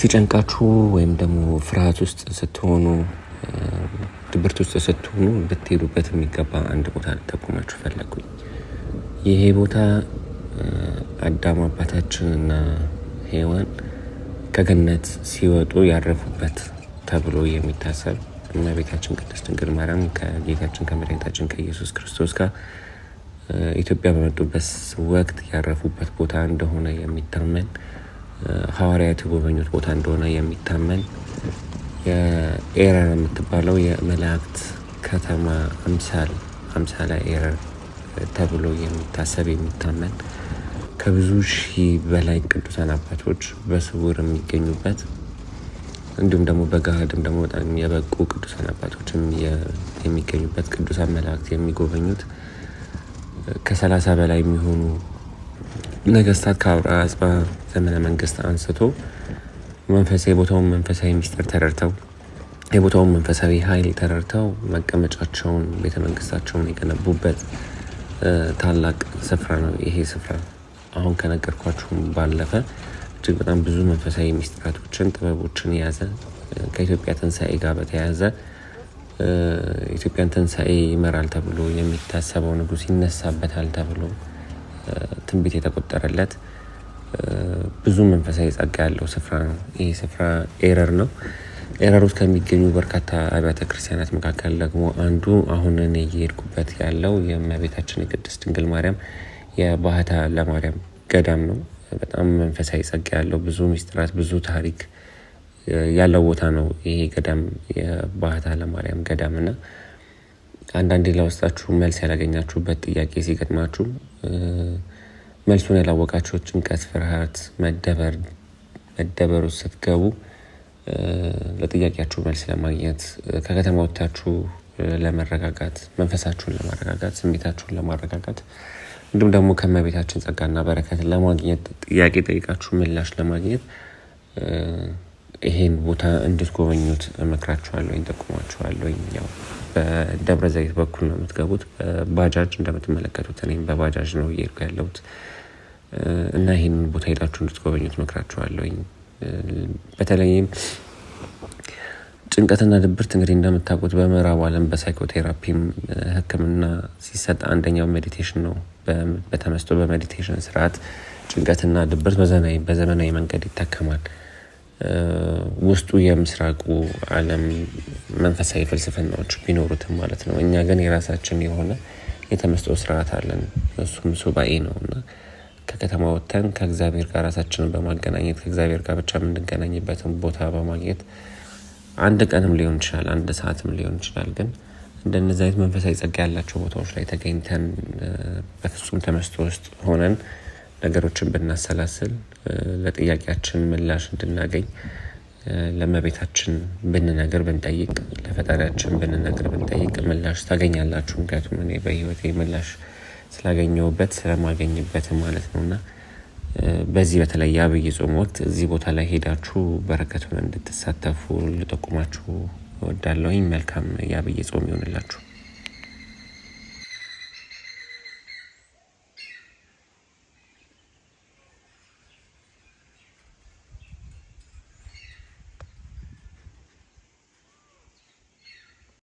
ሲጨንቃችሁ ወይም ደግሞ ፍርሃት ውስጥ ስትሆኑ፣ ድብርት ውስጥ ስትሆኑ ልትሄዱበት የሚገባ አንድ ቦታ ልጠቁማችሁ ፈለግኩኝ። ይሄ ቦታ አዳም አባታችንና ሔዋን ከገነት ሲወጡ ያረፉበት ተብሎ የሚታሰብ፣ እመቤታችን ቅድስት ድንግል ማርያም ከጌታችን ከመድኃኒታችን ከኢየሱስ ክርስቶስ ጋር ኢትዮጵያ በመጡበት ወቅት ያረፉበት ቦታ እንደሆነ የሚታመን፣ ሐዋርያት የጎበኙት ቦታ እንደሆነ የሚታመን፣ የኤረር የምትባለው የመላእክት ከተማ አምሳል፣ አምሳላ ኤረር ተብሎ የሚታሰብ፣ የሚታመን፣ ከብዙ ሺህ በላይ ቅዱሳን አባቶች በስውር የሚገኙበት፣ እንዲሁም ደግሞ በገሃድም ደግሞ በጣም የበቁ ቅዱሳን አባቶችም የሚገኙበት፣ ቅዱሳን መላእክት የሚጎበኙት፣ ከ30 በላይ የሚሆኑ ነገስታት ከአብርሃ አጽብሃ ዘመነ መንግስት አንስቶ መንፈሳዊ የቦታውን መንፈሳዊ ሚስጥር ተረድተው፣ የቦታውን መንፈሳዊ ኃይል ተረድተው መቀመጫቸውን ቤተ መንግስታቸውን የገነቡበት ታላቅ ስፍራ ነው። ይሄ ስፍራ አሁን ከነገርኳችሁም ባለፈ እጅግ በጣም ብዙ መንፈሳዊ ሚስጥራቶችን፣ ጥበቦችን የያዘ፣ ከኢትዮጵያ ትንሣኤ ጋር በተያያዘ ኢትዮጵያን ትንሣኤ ይመራል ተብሎ የሚታሰበው ንጉሥ ይነሳበታል ተብሎ ትንቢት የተቆጠረለት ብዙ መንፈሳዊ ጸጋ ያለው ስፍራ ነው። ይህ ስፍራ ኤረር ነው። ኤረር ውስጥ ከሚገኙ በርካታ አብያተ ክርስቲያናት መካከል ደግሞ አንዱ አሁን እኔ እየሄድኩበት ያለው የእመቤታችን የቅድስት ድንግል ማርያም የባህታ ለማርያም ገዳም ነው። በጣም መንፈሳዊ ጸጋ ያለው፣ ብዙ ሚስጥራት፣ ብዙ ታሪክ ያለው ቦታ ነው ይሄ ገዳም፣ የባህታ ለማርያም ገዳም። እና አንዳንዴ ለውስጣችሁ መልስ ያላገኛችሁበት ጥያቄ ሲገጥማችሁ፣ መልሱን ያላወቃችሁ ጭንቀት፣ ፍርሃት፣ መደበር ውስጥ ስትገቡ ለጥያቄያችሁ መልስ ለማግኘት፣ ከከተማ ወጥታችሁ ለመረጋጋት፣ መንፈሳችሁን ለማረጋጋት፣ ስሜታችሁን ለማረጋጋት፣ እንዲሁም ደግሞ ከእመቤታችን ጸጋና በረከት ለማግኘት፣ ጥያቄ ጠይቃችሁ ምላሽ ለማግኘት ይሄን ቦታ እንድትጎበኙት እመክራችኋለሁ፣ ጠቁማችኋለሁ። ያው በደብረ ዘይት በኩል ነው የምትገቡት በባጃጅ። እንደምትመለከቱት እኔም በባጃጅ ነው እየሄድኩ ያለሁት እና ይህንን ቦታ ሄዳችሁ እንድትጎበኙት እመክራችኋለሁኝ። በተለይም ጭንቀትና ድብርት እንግዲህ እንደምታውቁት በምዕራቡ ዓለም በ psychotherapy ም ሕክምና ሲሰጥ አንደኛው meditation ነው። በተመስጦ በ meditation ስርዓት ጭንቀትና ድብርት በዘመናዊ መንገድ ይታከማል። ውስጡ የምስራቁ ዓለም መንፈሳዊ ፍልስፍናዎች ቢኖሩትም ማለት ነው። እኛ ግን የራሳችን የሆነ የተመስጦ ስርዓት አለን። እሱም ሱባኤ ነው። እና ከከተማ ወጥተን ከእግዚአብሔር ጋር ራሳችንን በማገናኘት፣ ከእግዚአብሔር ጋር ብቻ የምንገናኝበትን ቦታ በማግኘት፣ አንድ ቀንም ሊሆን ይችላል፣ አንድ ሰዓትም ሊሆን ይችላል። ግን እንደነዚህ አይነት መንፈሳዊ ጸጋ ያላቸው ቦታዎች ላይ ተገኝተን በፍጹም ተመስጦ ውስጥ ሆነን ነገሮችን ብናሰላስል፣ ለጥያቄያችን ምላሽ እንድናገኝ ለእመቤታችን ብንነግር ብንጠይቅ፣ ለፈጣሪያችን ብንነግር ብንጠይቅ ምላሽ ታገኛላችሁ። ምክንያቱም እኔ በህይወቴ ምላሽ ስላገኘሁበት፣ ስለማገኝበት ማለት ነው። እና በዚህ በተለይ የአብይ ጾም ወቅት እዚህ ቦታ ላይ ሄዳችሁ በረከቱን እንድትሳተፉ ልጠቁማችሁ እወዳለሁኝ። መልካም የአብይ ጾም ይሆንላችሁ።